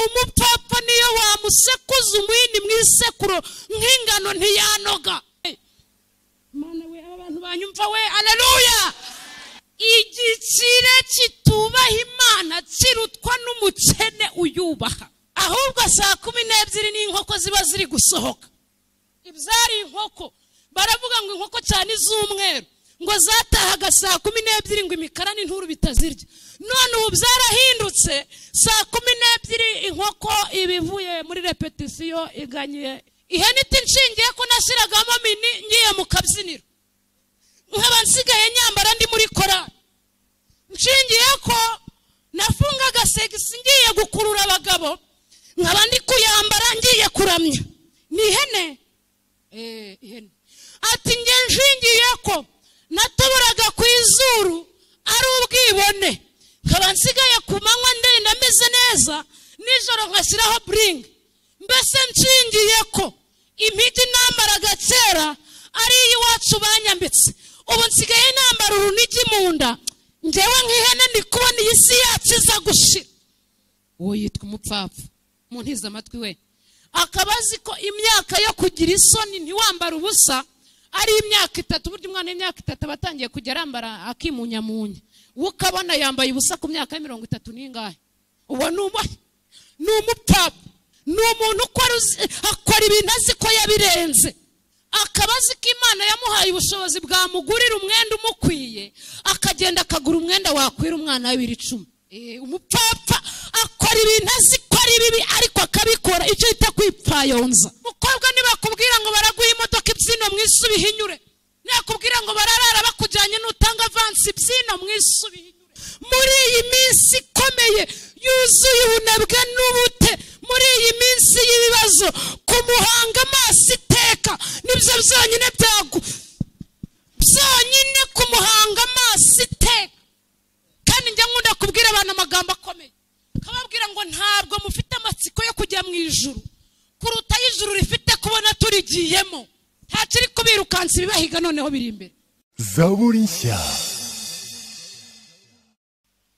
Umupfapfa niyo wamusekuza umuhini mu isekuro nk'ingano ntiyanoga. Mana we, aba bantu banyumva we, haleluya. Igikire kitubaha Imana kirutwa n'umukene uyubaha. Ahubwo saa 12 n'inkoko ziba ziri gusohoka. Ibyari inkoko baravuga ngo inkoko cyane iz'umweru ngo zatahaga saa 12 ngo imikara n'inturu bitazirya. None ubu byarahindutse, saa 12 inkoko ibivuye muri repetition iganye. Ihene iti nshingiye ko nashyiragamo mini ngiye mu kabyiniro, nkaba nsigaye nyambara ndi muri korali. Nshingiye ko nafungaga segisi ngiye gukurura abagabo, nkaba ndi kuyambara ngiye kuramya. Ni ihene. Ihene. Ati nge nshingiye ko natoboraga ku izuru ari ubwibone, nkaba nsigaye ku manywa ndenda meze neza, nijoro nkashyiraho bring. Mbese nshingiye ko impigi nambaraga kera ari iwacu banyambitse, ubu nsigaye nambara urunigi mu nda. Ngewe nk'ihene ndi kubona iyi si yacu iza gushira. Uwo yitwa umupfapfa. Muntize amatwi we. Akaba azi ko imyaka yo kugira isoni ntiwambara ubusa ari imyaka 3. Burya umwana w'imyaka 3 aba atangiye kujya arambara akimunyamunya. Wowe ukabona yambaye ubusa ku myaka ya 30 n'ingahe. Uwo ni umupfapfa. Ni umuntu akora ibintu azi ko yabirenze. Akaba azi ko Imana yamuhaye ubushobozi bwamugurira umwenda umukwiye, akagenda akagura umwenda wakwira umwana we 10. Umupfapfa akora ibintu azi ko ari bibi ariko akabikora, icyo yita kwipfayonza. Mukobwa nibakubwira ngo baraguha imodoka ibyino mu isubihinyure, nakubwira ngo bararara bakujyanye n'utanga avance ibyino mu isubihinyure. Muri iyi minsi ikomeye yuzuye ubunebwe n'ubute, muri iyi minsi y'ibibazo, kumuhanga amaso iteka nibyo byonyine byago byonyine, kumuhanga amaso iteka. Kandi njya nkunda kubwira abantu amagambo akomeye, kababwira ngo ntabwo mufite amatsiko yo kujya mu ijuru kuruta y'ijuru rifite kubona turigiyemo. Ntakiri kubirukansa ibibahiga noneho biri imbere. Zaburi nshya.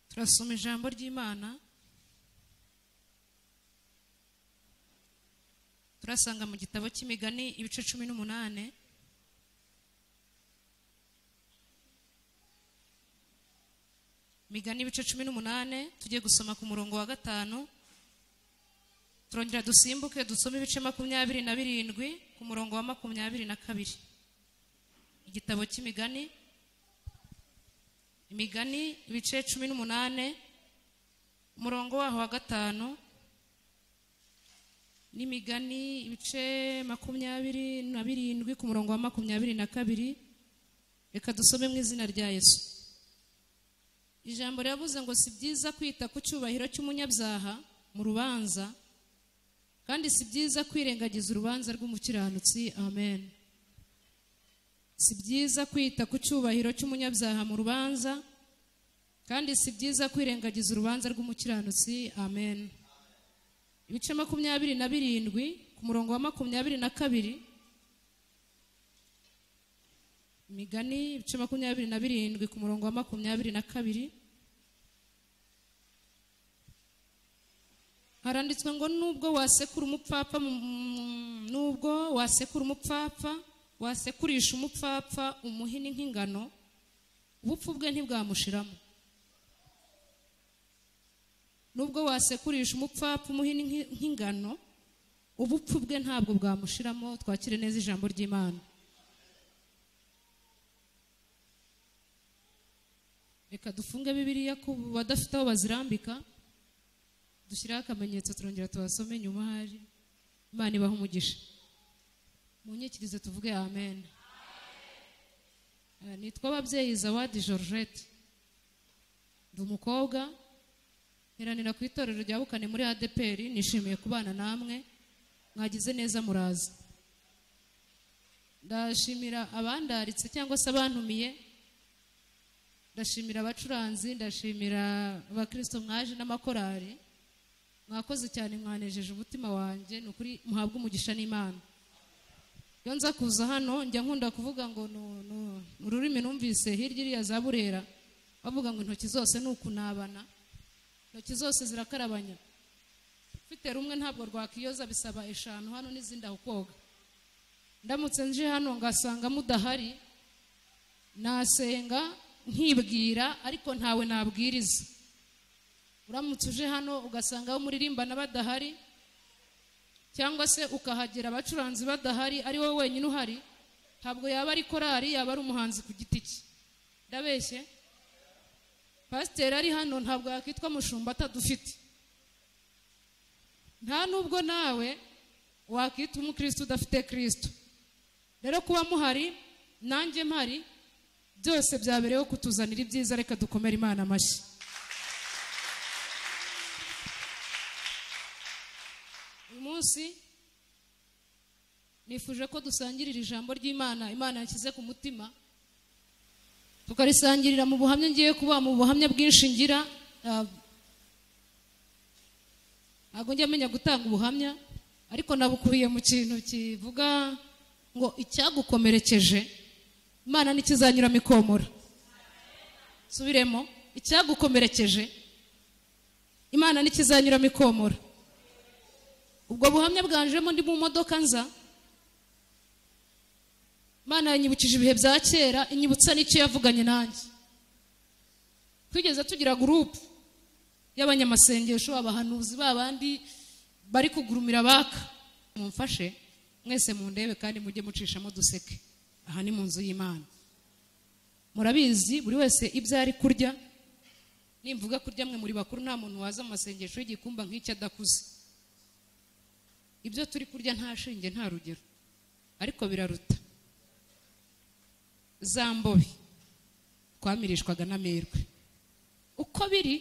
Turasoma ijambo ry'Imana, turasanga mu gitabo cy'Imigani ibice 18. Migani ibice 18, tugiye gusoma ku murongo wa 5. Turongera dusimbuke dusome ibice 27 ku murongo wa 22. Igitabo cy'Imigani, Imigani ibice 18 umurongo waho wa 5, n'Imigani ibice 27 ku murongo wa 22. Reka dusome mu izina rya Yesu. Ijambo ryavuze ngo si byiza kwita ku cyubahiro cy'umunyabyaha mu rubanza, kandi si byiza kwirengagiza urubanza rw'umukiranutsi. Amen. Si byiza kwita ku cyubahiro cy'umunyabyaha mu rubanza, kandi si byiza kwirengagiza urubanza rw'umukiranutsi. Amen. Ibice 27 ku murongo wa 22. Imigani ibice 27 ku murongo wa 22. Haranditswe ngo nubwo wasekura umupfapfa, nubwo wasekura umupfapfa, wasekurisha umupfapfa umuhini nk'ingano, ubupfu bwe ntibwamushiramo. Nubwo wasekurisha umupfapfa umuhini nk'ingano, ubupfu bwe ntabwo bwamushiramo. Twakire neza ijambo ry'Imana. Reka dufunge Bibiliya ku badafite aho bazirambika, dushyiraho akamenyetso turongera tubasome nyuma. Hari Imana ibaha umugisha. Munyikirize tuvuge amen. Nitwa Ababyeyi Zawadi Georgette, ndi umukobwa, nteranira ku itorero rya Bukane muri ADPR. Nishimiye kubana namwe, mwagize neza muraza. Ndashimira abandaritse cyangwa se abantumiye, ndashimira abacuranzi, ndashimira abakristo mwaje n'amakorari. Mwakoze cyane, mwanejeje umutima wanjye, ni ukuri muhabwe umugisha n'Imana. Iyo nza kuza hano njya nkunda kuvuga ngo ururimi numvise hirya iriya za Burera bavuga ngo intoki zose ni ukunabana, intoki zose zirakarabanya. Ufite Ufite rumwe ntabwo rwakiyoza, bisaba 5 hano n'izindi aho koga. Ndamutse nje hano ngasanga mudahari, nasenga nkibwira ariko ntawe nabwiriza. Uramutse uje hano ugasanga aho muririmbana badahari, cyangwa se ukahagera abacuranzi badahari ari wowe wenyine uhari, ntabwo yaba ari korari, yaba ari umuhanzi ku giti cye. Ndabeshye? Pasiteri ari hano ntabwo yakitwa mushumba atadufite. Nta nubwo nawe wakitwa umukristo udafite Kristo. Rero kuba muhari nanjye mpari, byose byabereyeho kutuzanira ibyiza. Reka dukomere Imana amashyi. Uyu munsi nifuje ko dusangirira ijambo ry'Imana Imana yashyize ku mutima, tukarisangirira mu buhamya ngiye kuba mu buhamya bwinshi ngira. Ntabwo njya menya gutanga ubuhamya, ariko nabukubiye mu kintu kivuga ngo icyagukomerekeje Imana nikizanyuramo ikomora. Subiremo, icyagukomerekeje Imana nikizanyuramo ikomora. Ubwo buhamya bwanjemo ndi mu modoka nza, Imana yanyibukije ibihe bya kera, inyibutsa n'icyo yavuganye nanjye. Twigeze tugira group y'abanyamasengesho, abahanuzi babandi bari kugurumira baka. Mumfashe mwese mundebe kandi mujye mucishamo duseke. Aha ni mu nzu y'Imana. Murabizi buri wese ibyo ari kurya. Nimvuga kurya mwe muri bakuru, nta muntu waza mu masengesho y'igikumba nk'icyo adakuze. Ibyo turi kurya nta shinge nta rugero, ariko biraruta. Za mbobi twamirishwaga n'amerwe. Uko biri,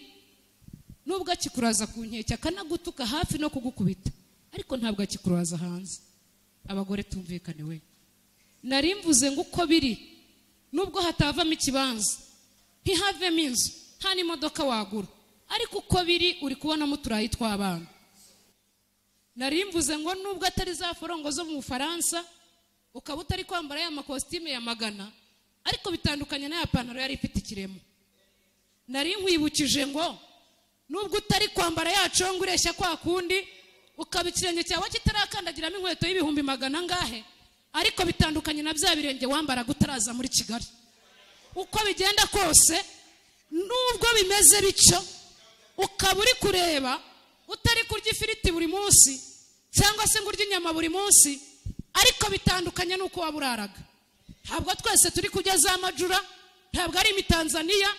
nubwo akikuraza ku nkeke akanagutuka hafi no kugukubita, ariko ntabwo akikuraza hanze. Abagore tumvikane we. Nari mvuze ngo uko biri, nubwo hatavamo ikibanza, ntihavemo inzu, nta n'imodoka wagura, ariko uko biri uri kubonamo uturayi tw'abana. Nari mvuze ngo nubwo atari za forongo zo mu Bufaransa, ukaba utari kwambara ya makositime ya magana, ariko bitandukanye n'aya pantaro yari ifite ikiremo. Nari nkwibukije ngo nubwo utari kwambara ya congo ureshya kwa kundi, ukaba ikirenge cyawe kitarakandagiramo inkweto y'ibihumbi magana angahe, ariko bitandukanye na bya birenge wambaraga utaraza muri Kigali. Uko bigenda kose, nubwo bimeze bityo, ukaba uri kureba utari kurya ifiriti buri munsi cyangwa se ngo urye inyama buri munsi, ariko bitandukanye nuko waburaraga. Ntabwo twese turi kurya za majura, ntabwo ari imitanzania,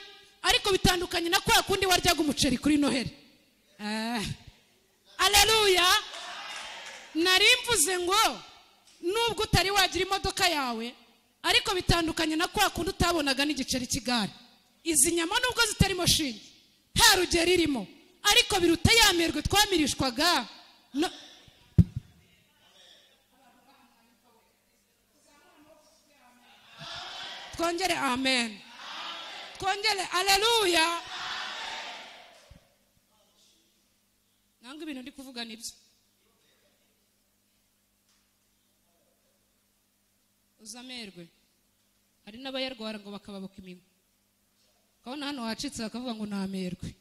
ariko bitandukanye na kwa kundi waryaga umuceri kuri Noheli. Haleluya. Nari mvuze ngo nubwo utari wagira imodoka yawe, ariko bitandukanye na kwa kundi utabonaga n'igiceri cy'igare. Izi nyama nubwo zitarimo shinge, nta rugero irimo, ariko biruta ya merwe twamirishwaga. No. Twongere amen. Twongere haleluya. Nanga ibintu ndi kuvuga nibyo. Uzamerwe. Hari n'abayarwara ngo bakababuka iminwa. Ukabona hano wacitse bakavuga ngo namerwe.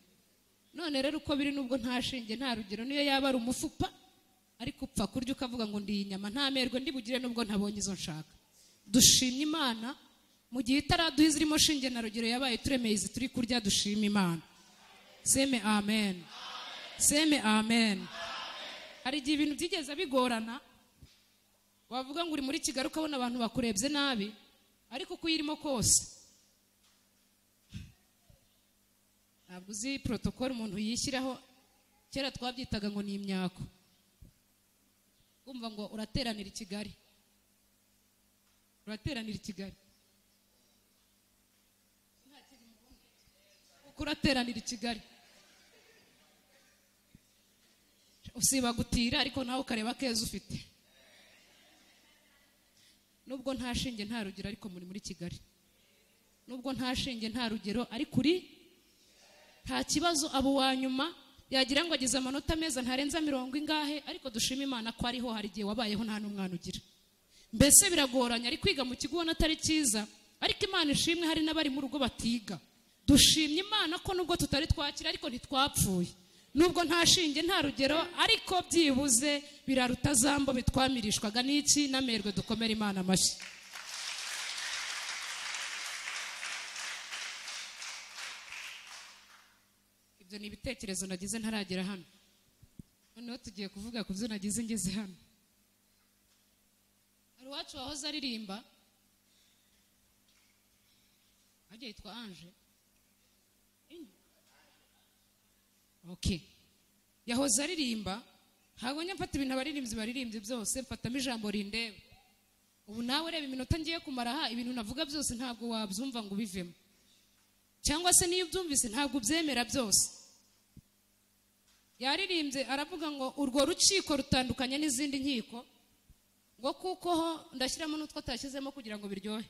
None rero uko biri, nubwo nta shinge nta rugero, niyo yaba ari umufupa, ariko upfa kurya ukavuga ngo ndi inyama nta merwe ndibugire nubwo ntabonye izo nshaka. Dushimye Imana mu gihe itaraduha izirimo shinge na rugero, yabaye turemeye izi turi kurya. Dushime Imana. Seme amen. Seme amen. Hari igihe ibintu byigeze bigorana, wavuga ngo uri muri Kigali ukabona abantu bakurebye nabi, ariko uko uyirimo kose ntabwo uzi protocole umuntu yishyiraho. Kera twabyitaga ngo ni imyako, kumva ngo urateranira i Kigali, urateranira i Kigali, uko urateranira i Kigali usiba gutira, ariko nawe ukareba keza ufite. Nubwo nta shinge nta rugero, ariko muri Kigali. Nubwo nta shinge nta rugero, ariko uri nta kibazo. Abo wa nyuma yagira ngo agize amanota meza ntarenza 40 ingahe, ariko dushima Imana ko ariho. Hari igihe wabayeho nta n'umwana ugira. Mbese biragoranye, ari kwiga mu kigo ubona atari cyiza, ariko Imana ishimwe hari n'abari mu rugo batiga. Dushimye Imana ko nubwo tutari twakira ariko ntitwapfuye. Nubwo nta shinge nta rugero, ariko byibuze biraruta zambo bitwamirishwaga n'iki n'amerwe. Dukomere Imana amashyi. Ibyo ni ibitekerezo nagize ntaragera hano. Noneho tugiye kuvuga ku byo nagize ngeze hano. Hari uwacu wahoze aririmba, agiye yitwa Ange. Okay. Yahoze aririmba, ntabwo njya mfata ibintu abaririmbyi baririmbye byose, mfatamo ijambo rindeba. Ubu nawe reba iminota ngiye kumara aha, ibintu navuga byose ntabwo wabyumva ngo ubivemo. Cyangwa se niyo ubyumvise ntabwo ubyemera byose. Yaririmbye aravuga ngo urwo rukiko rutandukanye n'izindi nkiko, ngo kuko ho ndashyiramo n'utwo atashyizemo kugira ngo biryohe.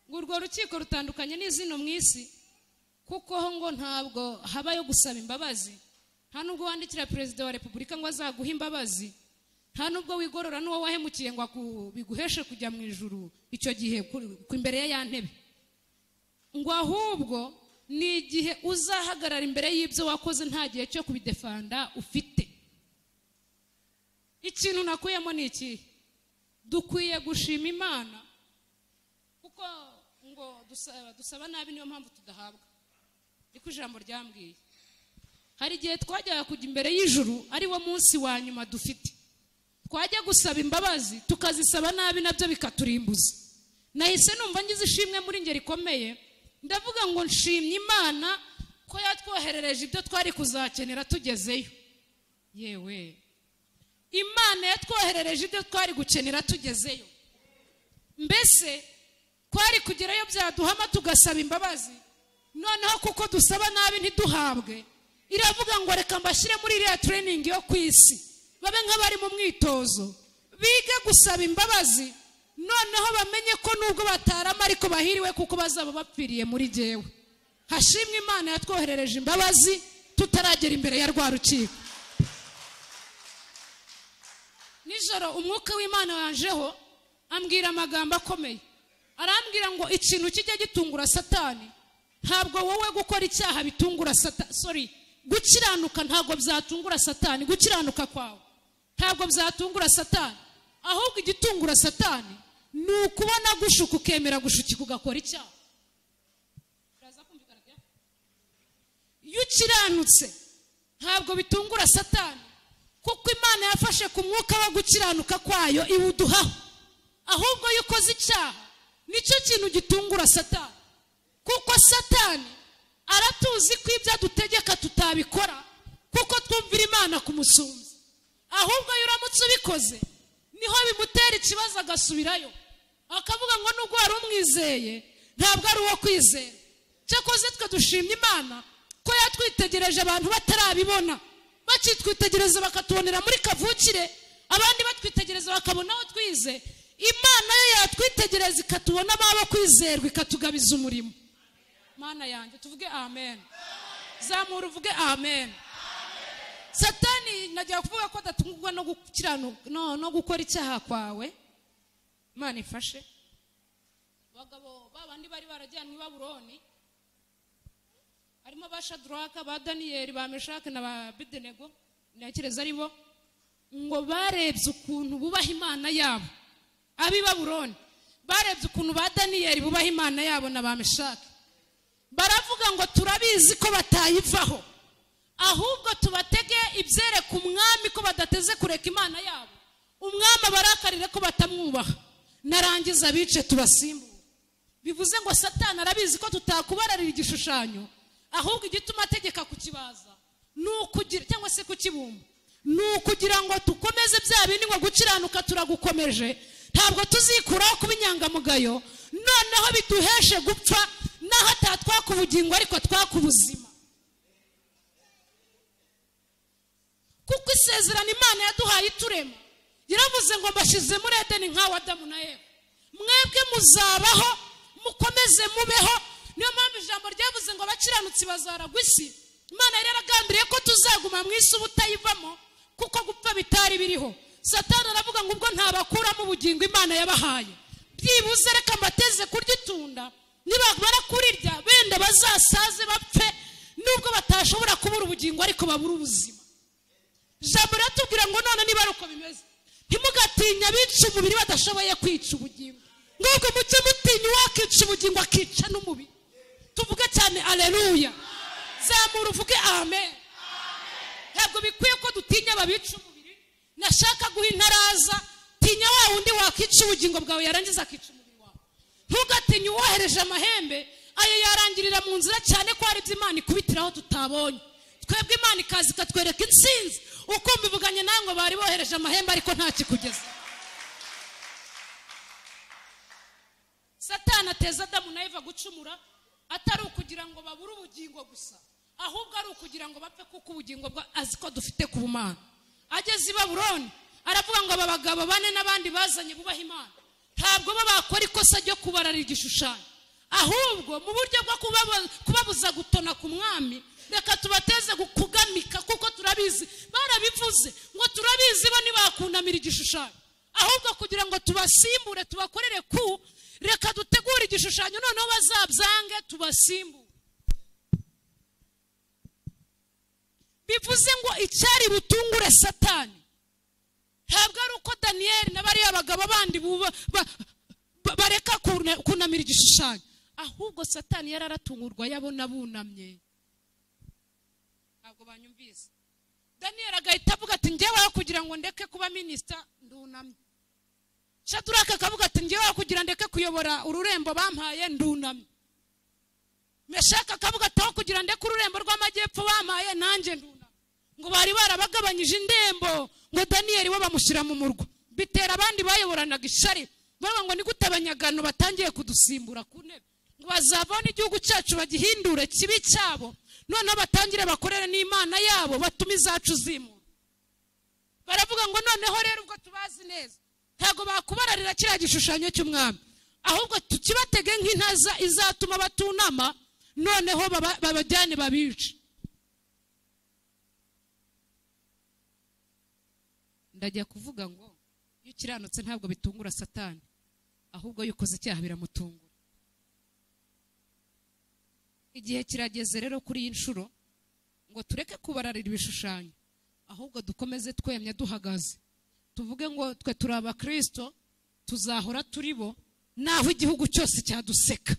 Ngo urwo rukiko rutandukanye n'izino mu isi, kuko ho ngo ntabwo habayo gusaba imbabazi. Nta nubwo wandikira perezida wa repubulika ngo azaguhe imbabazi, nta nubwo wigorora n'uwo wahemukiye ngo biguheshe kujya mu ijuru icyo gihe ku imbere ya ya ntebe. Ngo ahubwo ni igihe uzahagarara imbere y'ibyo wakoze nta gihe cyo kubidefanda ufite. Ikintu nakuyemo ni iki? Dukwiye gushima Imana, kuko ngo dusaba nabi, niyo mpamvu tudahabwa. Niko ijambo ryambwiye. Hari igihe twajyaga kujya imbere y'ijuru ari wo munsi wa nyuma dufite, twajya gusaba imbabazi tukazisaba nabi, nabyo bikaturimbuza. Nahise numva ngize ishimwe muri nge rikomeye, ndavuga ngo nshimye Imana ko yatwoherereje ibyo twari kuzakenera tugezeyo. Yewe, Imana yatwoherereje ibyo twari gukenera tugezeyo. Mbese twari kugerayo byaduhama tugasaba imbabazi, noneho kuko dusaba nabi ntiduhabwe, iravuga ngo reka mbashyire muri iriya training yo ku isi, babe nk'abari mu mwitozo, bige gusaba imbabazi, noneho bamenye ko nubwo batarama ariko bahiriwe kuko bazaba bapfiriye muri jyewe. Hashimwe Imana yatwoherereje imbabazi tutaragera imbere ya rwa rukiko. Nijoro umwuka w'Imana wanjeho ambwira amagambo akomeye. Arambwira ngo ikintu kijya gitungura Satani, ntabwo wowe gukora icyaha bitungura Satani, sorry, gukiranuka ntabwo byatungura Satani, gukiranuka kwawe ntabwo byatungura Satani, ahubwo igitungura Satani ni ukubona gushuka ukemera gushukika ugakora icyaha. Iyo ukiranutse ntabwo bitungura Satani, kuko Imana yafashe ku mwuka wo gukiranuka kwayo iwuduhaho. Ahubwo iyo ukoze icyaha nicyo kintu gitungura Satani, kuko Satani aratuzi ko ibyo adutegeka tutabikora kuko twumvira Imana kumusumbya. Ahubwo iyo uramutse ubikoze niho bimutera ikibazo agasubirayo, akavuga ngo nubwo wari umwizeye ntabwo ari uwo kwizera. Cyakoze twe dushimye Imana ko yatwitegereje abantu batarabibona, bakitwitegereza bakatubonera muri kavukire, abandi batwitegereza bakabona aho twize. Imana yo yatwitegereza ikatubona abo kwizerwa, ikatugabiza umurimo. Mana yanjye tuvuge amen. Zamura uvuge amen. Satani najya kuvuga ko adatungurwa no gukiranuka no gukora icyaha kwawe. Imana ifashe. Abagabo babandi bari barajyanwe i Babuloni, harimo ba Shadraka, ba Daniyeli, ba Meshaki na ba Abedenego, ntekereza ari bo, ngo barebye ukuntu bubaha Imana yabo. Ab'i Babuloni barebye ukuntu ba Daniyeli bubaha Imana yabo na ba Meshaki, baravuga ngo turabizi ko batayivaho, ahubwo tubatege ibyereka umwami ko badateze kureka Imana yabo, umwami abarakarire ko batamwubaha, narangiza abice tubasimbure. Bivuze ngo Satani arabizi ko tutakubararira igishushanyo, ahubwo igituma ategeka kukibaza ni ukugira, cyangwa se kukibumba, ni ukugira ngo tukomeze bya bindi ngo gukiranuka turagukomeje, ntabwo tuzikuraho kuba inyangamugayo, noneho biduheshe gupfa naho atatwaka ubugingo ariko twaka ubuzima. Kuko isezerano Imana yaduhaye iturema, yaravuze ngo mbashyize muri Edeni nkawe Adamu na Eva, mwebwe muzabaho mukomeze mubeho. Niyo mpamvu ijambo ryavuze ngo abakiranutsi bazaragwa isi. Imana yari yaragambiriye ko tuzaguma mu isi ubutayivamo, kuko gupfa bitari biriho. Satani aravuga ngo ubwo ntabakuramo ubugingo Imana yabahaye, byibuze reka mbateze kurya itunda, Nibamara kurirya benda bazasaze bapfe, nubwo batashobora kubura ubugingo ariko babura ubuzima. Ijambo riratubwira ngo none niba ari uko bimeze, ntimugatinye abica umubiri badashoboye kwica ubugingo, ngubwo mujye mutinya uwakica ubugingo akica n'umubiri. Tuvuge cyane aleluya. Zamura uvuge amen. Ntabwo bikwiye ko dutinya ababica umubiri. Nashaka guha intaraza, tinya wa wundi wakica ubugingo bwawe yarangiza akica umubiri wawe. Ntugatinye uwohereje amahembe, ayo yarangirira mu nzira, cyane ko hari ibyo Imana ikubitiraho tutabonye. Twebwe Imana ikaza ikatwereka intsinzi, uko mbivuganye nawe ngo bari bohereje amahembe ariko nta kikugeza. Satani ateza Adamu na Eva gucumura, atari ukugira ngo babure ubugingo gusa, ahubwo ari ukugira ngo bapfe, kuko ubugingo bwa azi ko dufite ku Bumana. Ageze i Babuloni aravuga ngo aba bagabo bane n'abandi bazanye bubaha Imana, ntabwo bo bakora ikosa ryo kubararira igishushanyo, ahubwo mu buryo bwo kubabuza gutona ku mwami, reka tubateze kugamika, kuko turabizi barabivuze ngo turabizi bo ntibakunamira igishushanyo, ahubwo kugira ngo tubasimbure tubakorere ku, reka dutegure igishushanyo noneho bazabyange tubasimbure. Bivuze ngo icyari butungure Satani ntabwo ari uko Daniyeli na bariya bagabo bandi bareka kunamira igishushanyo, ahubwo Satani yararatungurwa yabona bunamye. Ntabwo banyumvise. Daniyeli agahita avuga ati njyewe aho kugira ngo ndeke kuba minisita ndunamye. Shadraka akavuga ati njyewe aho kugira ndeke kuyobora ururembo bampaye ndunamye. Meshaka akavuga ati aho kugira ndeke ururembo rw'amajyepfo bampaye nanjye ndunamye. Ngo bari barabagabanyije indembo, ngo Daniyeli we bamushyira mu murwa. Bitera abandi bayoboranaga ishari, bavuga ngo ni gute abanyagano batangiye kudusimbura ku ntebe, ngo bazavone igihugu cyacu bagihindure kibi cyabo, noneho batangire bakorere n'Imana yabo batume izacu zimura. Baravuga ngo noneho rero ubwo tubazi neza, ntabwo bakubararira kiriya gishushanyo cy'umwami, ahubwo tukibatege nk'intaza izatuma batunama, noneho babajyane babice. Ndajya kuvuga ngo iyo ukiranutse ntabwo bitungura Satani, ahubwo iyo ukoze icyaha biramutungura. Igihe kirageze rero kuri iyi nshuro ngo tureke kubararira ibishushanyo, ahubwo dukomeze twemye duhagaze, tuvuge ngo twe turi abakristo, tuzahora turi bo naho igihugu cyose cyaduseka.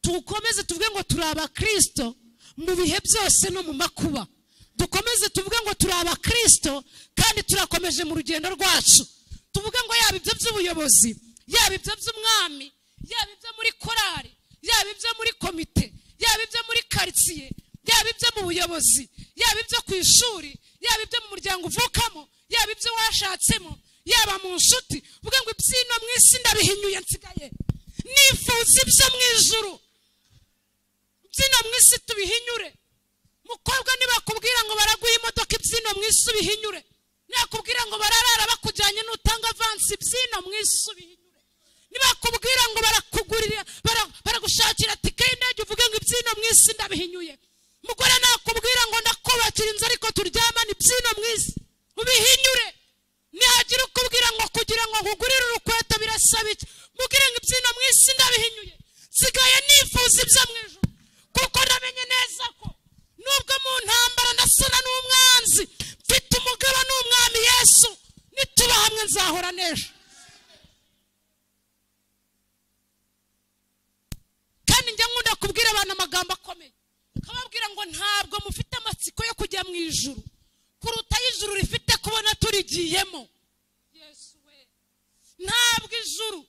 Tukomeze tuvuge ngo turi abakristo mu bihe byose no mu makuba. Dukomeze tuvuge ngo turi abakristo kandi turakomeje mu rugendo rwacu. Tuvuge ngo yaba ibyo by'ubuyobozi, yaba ibyo by'umwami, yaba ibyo muri korari, yaba ibyo muri komite, yaba ibyo muri quartier, yaba ibyo mu buyobozi, yaba ibyo ku ishuri, yaba ibyo mu muryango uvukamo, yaba ibyo washatsemo, yaba mu nshuti, uvuge ngo ibyino mu isi ndabihinyuye nsigaye nifuza ibyo mu ijuru. Ibyino mu isi tubihinyure. Mukobwa nibakubwira ngo baraguha imodoka, ibyino mu isi ubihinyure. Nakubwira ngo bararara bakujyanye nutanga avance, ibyino mu isi ubihinyure. Nibakubwira ngo barakugurira, baragushakira tike y'indege, uvuge ngo ibyino mu isi ndabihinyuye. Mugore nakubwira ngo ndakubakira inzu ariko turyamane, ibyino mu isi ubihinyure. Nihagira ukubwira ngo kugira ngo nkugurire urukweto birasaba iki, mubwire ngo ibyino mu isi ndabihinyuye, nsigaye nifuza ibyo mu ijuru, kuko namenye neza ko nubwo mu ntambara ndasana n'umwanzi, mfite umugaba n'umwami Yesu, nituba hamwe nzahora nesha. Kandi njya nkunda kubwira abantu amagambo akomeye, nkababwira ngo ntabwo mufite amatsiko yo kujya mu ijuru kuruta ijuru rifite kubona turigiyemo. Yesu we, ntabwo ijuru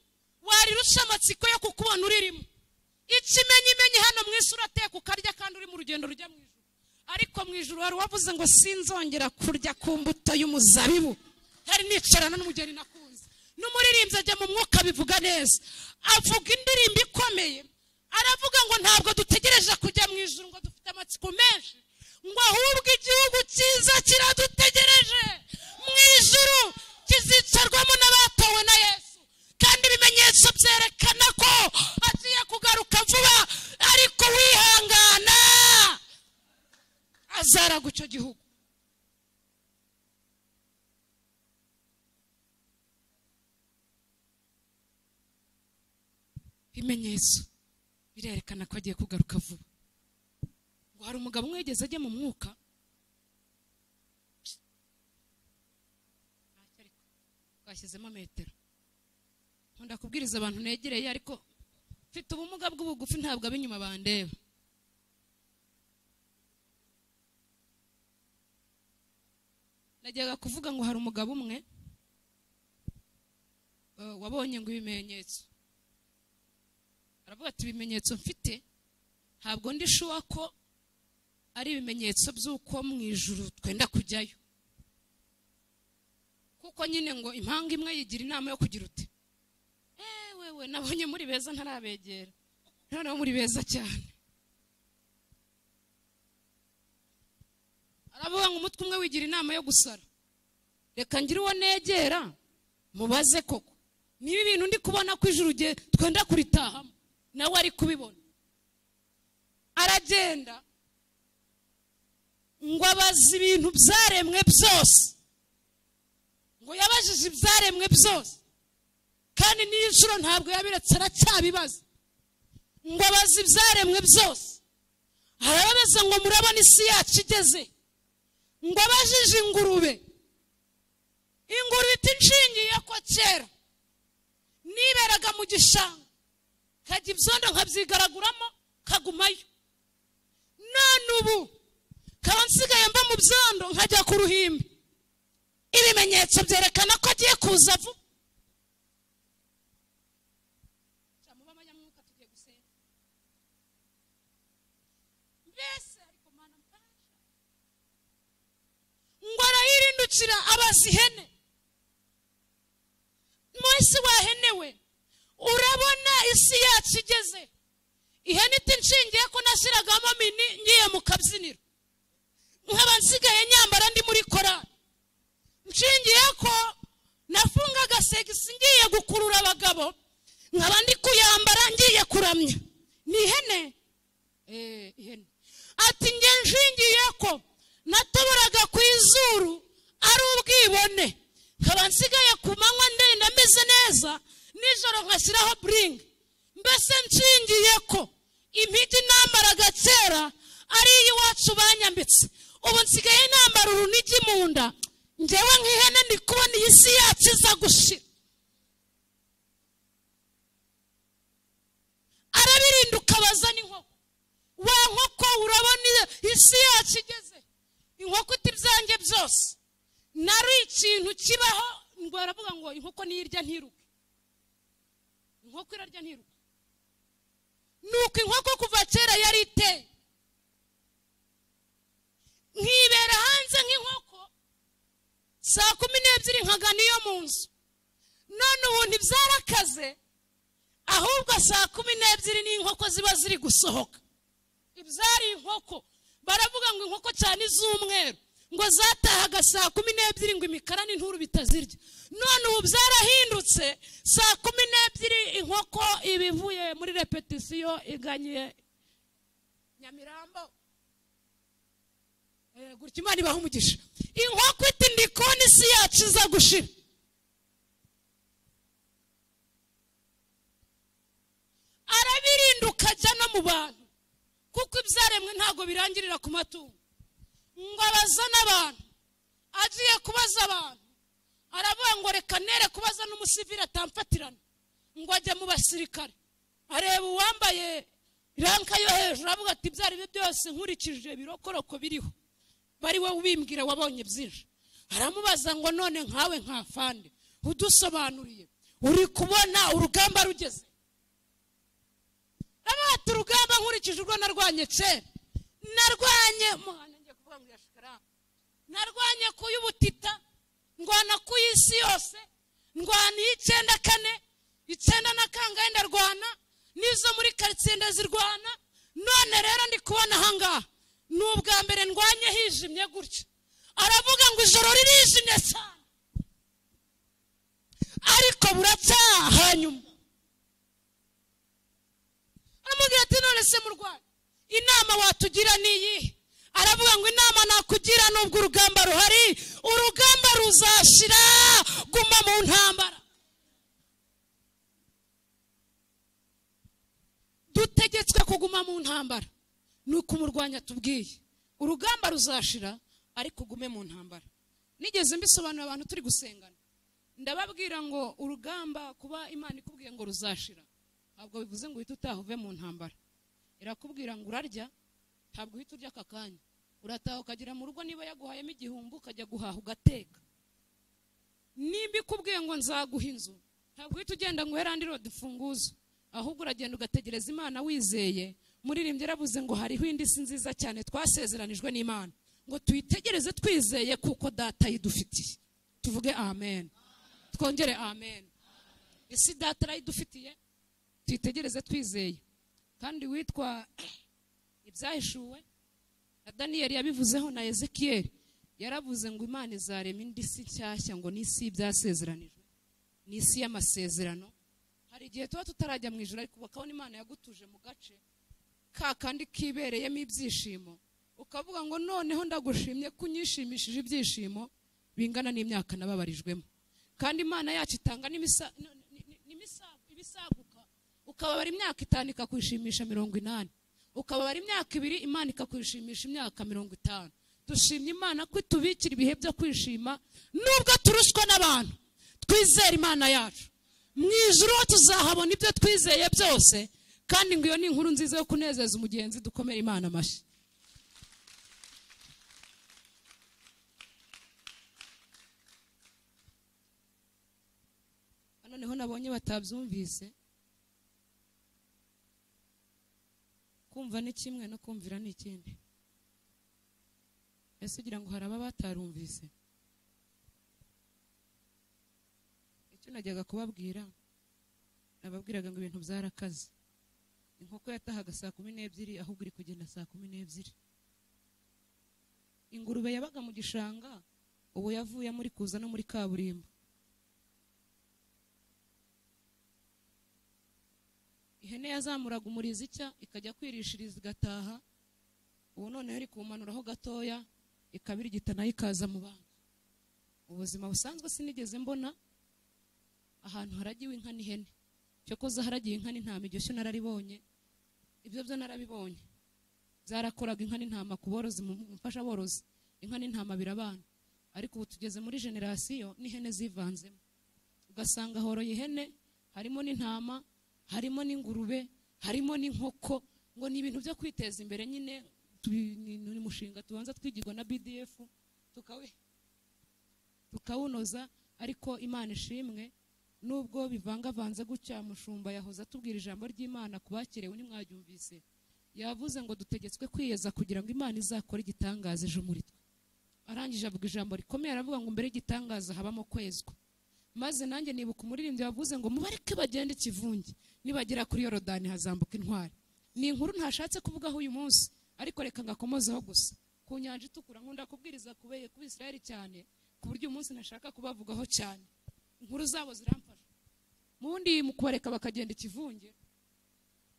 warirusha amatsiko yo kukubona uririmo. Ikimenyimenyi hano mu isi urateka ukarya kandi uri mu rugendo rujya mu ijuru, ariko mu ijuru hari uwavuze ngo sinzongera kurya ku mbuto y'umuzabibu. Hari nicarana n'umugeni nakunze, n'umuririmbyi ajya mu mwuka bivuga neza, avuga indirimbo ikomeye, aravuga ngo ntabwo dutegereje kujya mu ijuru ngo dufite amatsiko menshi, ngo ahubwo igihugu cyiza kiradutegereje mu ijuru, kizicarwamo n'abatowe na Yesu, kandi ibimenyetso byerekana ko agiye kugaruka vuba, ariko wihangana azaraga icyo gihugu. Ibimenyetso Birerekana ko agiye kugaruka vuba. Ngo hari umugabo umwe yigeze ajya mu mwuka, twashyizemo metero. Nkunda kubwiriza abantu negereye, ariko mfite ubumuga bw'ubugufi, ntabwo ab'inyuma bandeba. Najyaga kuvuga ngo hari umugabo umwe wabonye ngo ibimenyetso, aravuga ati ibimenyetso mfite ntabwo ndi sure ko ari ibimenyetso by'uko mu ijuru twenda kujyayo, kuko nyine ngo impanga imwe yigira inama yo kugira uti wewe nabonye muri beza ntarabegera, noneho muri beza cyane. Aravuga ngo umutwe umwe wigira inama yo gusara, reka ngire uwo negera mubaze koko niba ibintu ndi kubona ko ijuru twenda kuritahamo nawe ari kubibona. Aragenda ngo abaze ibintu byaremwe byose, ngo yabajije ibyaremwe byose, kandi n'iyi nshuro ntabwo yabiretse aracyabibaza. Ngo abaze ibyaremwe byose, arababaza ngo murabona isi yacu igeze. Ngo abajije ingurube, ingurube iti nshingiye ko kera niberaga mu gishanga kajya ibyondo nkabyigaraguramo kagumayo, none ubu kaba nsigaye mba mu byondo nkajya ku ruhimbi. Ibimenyetso byerekana ko agiye kuza vuba. Ngo arayirindukira abaza ihene, mwese wahenewe urabona isi yacu igeze. Ihene iti nshingiye ko nashyiragamo mini ngiye mu kabyiniro, nkaba nsigaye nyambara ndi muri korali, nshingiye ko nafungaga segisi ngiye gukurura abagabo, nkaba ndi kuyambara ngiye kuramya. Ni ihene ihene. Ati nge nshingiye ko natoboraga ku izuru ari ubwibone, nkaba nsigaye ku manywa ndenda meze neza, nijoro nkashyiraho buringi. Mbese nshingiye ko impigi nambaraga kera ari iy'iwacu banyambitse, ubu nsigaye nambara urunigi mu nda. Njyewe nk'ihene ndi kubona iyi si yacu iza gushira. Arabirinduka abaza n'inkoko, wa nkoko urabona isi yacu igeze. Inkoko iti ibyanjye byose nari ikintu kibaho. Ngo aravuga ngo inkoko niyirya ntiruke, inkoko irarya ntiruke. Nuko inkoko kuva kera yari iteye, nkibera hanze nk'inkoko 12:00 nkagana iyo mu nzu. None ubu ntibyarakaze, ahubwo 12:00 n'inkoko ziba ziri gusohoka. Ibyari inkoko baravuga ngo inkoko cyane iz'umweru ngo zatahaga 12:00 ngo imikara n'inturu bitazirya. None ubu byarahindutse, 12:00 inkoko ibivuye muri repetisiyo iganye Nyamirambo. Gutya Imana ibaha umugisha. Inkoko iti ndi kubona isi yacu iza gushira. Arabirinduka ajya no mu bantu, kuko ibyaremwe ntabwo birangirira ku matungo. Ngo abaza n'abantu, agiye kubaza abantu aravuga ngo reka nere kubaza n'umusivili atamfatirana. Ngo ajya mu basirikare areba uwambaye ranka yo hejuru, aravuga ati ibyari byo byose nkurikije birokoroko biriho bari wowe ubimbwira wabonye byinshi. Aramubaza ngo none nkawe nkafande udusobanuriye uri kubona urugamba rugeze. Ati urugamba nkurikije urwo narwanye kera, narwanye narwanye ku y'ubutita, ndwana ku y'isi yose, ndwana iy'icenda kane, 9 na kangahe ndarwana, n'izo muri karitsiye ndazirwana. None rero ndi kubona ahangaha ni ubwa mbere ndwanye hijimye gutya. Aravuga ngo ijoro ririjimye cyane, ariko buracyaha hanyuma. Aramubwira ati none se murwayi inama watugira ni iyihe? Aravuga ngo inama nakugira nubwo urugamba ruhari, urugamba ruzashira, guma mu ntambara. Dutegetswe kuguma mu ntambara, ni ukumurwanya tubwiye. Urugamba ruzashira ariko ugume mu ntambara. Nigeze mbisobanura abantu turi gusengana, ndababwira ngo urugamba kuba Imana ikubwiye ngo ruzashira ntabwo bivuze ngo uhite utaha uve mu ntambara. Irakubwira ngo urarya, ntabwo uhita urya aka kanya, urataha ukagera mu rugo, niba yaguhayemo igihumbi ukajya guhaha ugateka. Nimba ikubwiye ngo nzaguha inzu, ntabwo uhita ugenda ngo uhere andi road imfunguzo, ahubwo uragenda ugategereza Imana wizeye. Muririmbyi yaravuze ngo hariho indi si nziza cyane twasezeranijwe n'Imana, ngo tuyitegereze twizeye kuko data yidufitiye. Tuvuge amen, twongere amen. Isi data arayidufitiye, tuyitegereze twizeye. Kandi witwa ibyahishuwe na Daniel yabivuzeho na Ezekiel yaravuze ngo Imana izarema indi si nshyashya, ngo n'isi byasezeranijwe, n'isi y'amasezerano. Hari igihe tuba tutarajya mu ijuru ariko bakabona Imana yagutuje mu gace ka kandi kibereyemo ibyishimo, ukavuga ngo noneho ndagushimye ko unyishimishije ibyishimo bingana n'imyaka nababarijwemo. Kandi Imana yacu itanga n'imisaguka, ukababara imyaka 5 ikakwishimisha 80, ukababara imyaka 2 Imana ikakwishimisha imyaka 50. Dushimye Imana ko itubikira ibihe byo kwishima nubwo turushwa n'abantu. Twizere Imana yacu, mu ijuru tuzahabona ibyo twizeye byose. Kandi ngo iyo ni inkuru nziza yo kunezeza umugenzi. Dukomere Imana amashyi. Noneho nabonye batabyumvise, kumva ni kimwe no kumvira ni ikindi. Ese ugira ngo hari ababa batarumvise? Icyo najyaga kubabwira, nababwiraga ngo ibintu byarakaze. Inkoko yatahaga saa 12 ahubwo iri kugenda saa 12. Ingurube yabaga mu gishanga ubu yavuye muri kuza no muri kaburimbo. Ihene yazamuraga umurizo icya ikajya kwirishiriza igataha, ubu noneho iri kumanuraho gatoya ikabirigita nayo ikaza mu bantu. Ubuzima busanzwe sinigeze mbona ahantu haragiwe inka n'ihene. Cyokoza haragiye inka n'intama, iryo shyo nararibonye, ibyo byo narabibonye. Byarakoraga inka n'intama ku borozi, mufasha aborozi, inka n'intama birabana. Ariko ubu tugeze muri generasiyo n'ihene zivanzemo, ugasanga horoye ihene harimo n'intama, harimo n'ingurube, harimo n'inkoko. Ngo ni ibintu byo kwiteza imbere nyine, ni umushinga tubanza twigirwa na BDF tukawunoza. Ariko Imana ishimwe, nubwo bivangavanze gutya, mushumba yahoze atubwira ijambo ry'Imana kubakirewe ntimwaryumvise. Yavuze ngo dutegetswe kwiyeza kugira ngo Imana izakore igitangaza ejo muri twe. Arangije avuga ijambo rikomeye, aravuga ngo mbere y'igitangaza habamo kwezwa. Maze nanjye nibuka umuririmbyi yavuze ngo mubareke bagende ikivunge, nibagera kuri Yorodani hazambuka intwari. Ni inkuru ntashatse kuvugaho uyu munsi, ariko reka ngakomozeho gusa. Ku nyanja itukura nkunda kubwiriza kubeye ku Israel cyane, ku buryo umunsi nashaka kubavugaho cyane. Inkuru zabo ziramfasha. Mundi mu kubareka bakagenda ikivunge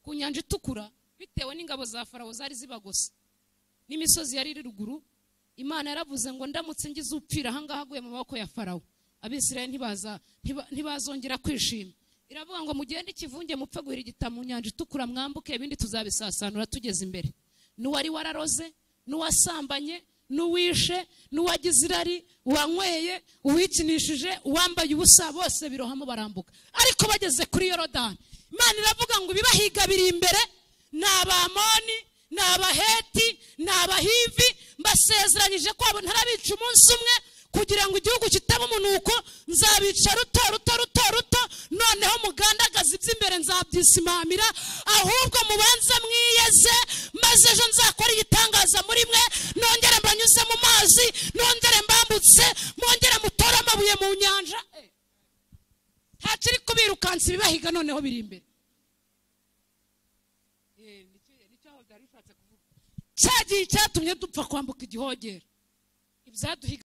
ku nyanja itukura, bitewe n'ingabo za Farawo zari zibagose n'imisozi yari iri ruguru, Imana yaravuze ngo ndamutse ngize upfira ahangaha aguye mu maboko ya Farawo, Abisirayeli ntibazongera kwishima. Iravuga ngo mugende ikivunge mupfe guhirigita mu nyanja itukura mwambuke, ibindi tuzabisasanura tugeze imbere. N'uwari wararoze, n'uwasambanye, n'uwishe, n'uwagize irari, uwanyweye, uwikinishije, uwambaye ubusa, bose birohamo barambuka. Ariko bageze kuri Yorodani, Imana iravuga ngo ibibahiga biri imbere, ni Abamoni, ni Abaheti, ni Abahivi, mbasezeranyije ko abo ntarabica umunsi umwe kugira ngo igihugu kitaba umunuko, nzabica ruto ruto ruto ruto, noneho mugandagaza iby'imbere nzabyisimamira, ahubwo mubanze mwiyeze, maze ejo nzakora igitangaza muri mwe, nongere mbanyuze mu mazi, nongere mbambutse, mwongere mutore amabuye mu nyanja. Ntakiri kubirukansa ibibahiga noneho biri imbere. Cyagiye cyatumye dupfa kwambuka igihogero, ibyaduhiga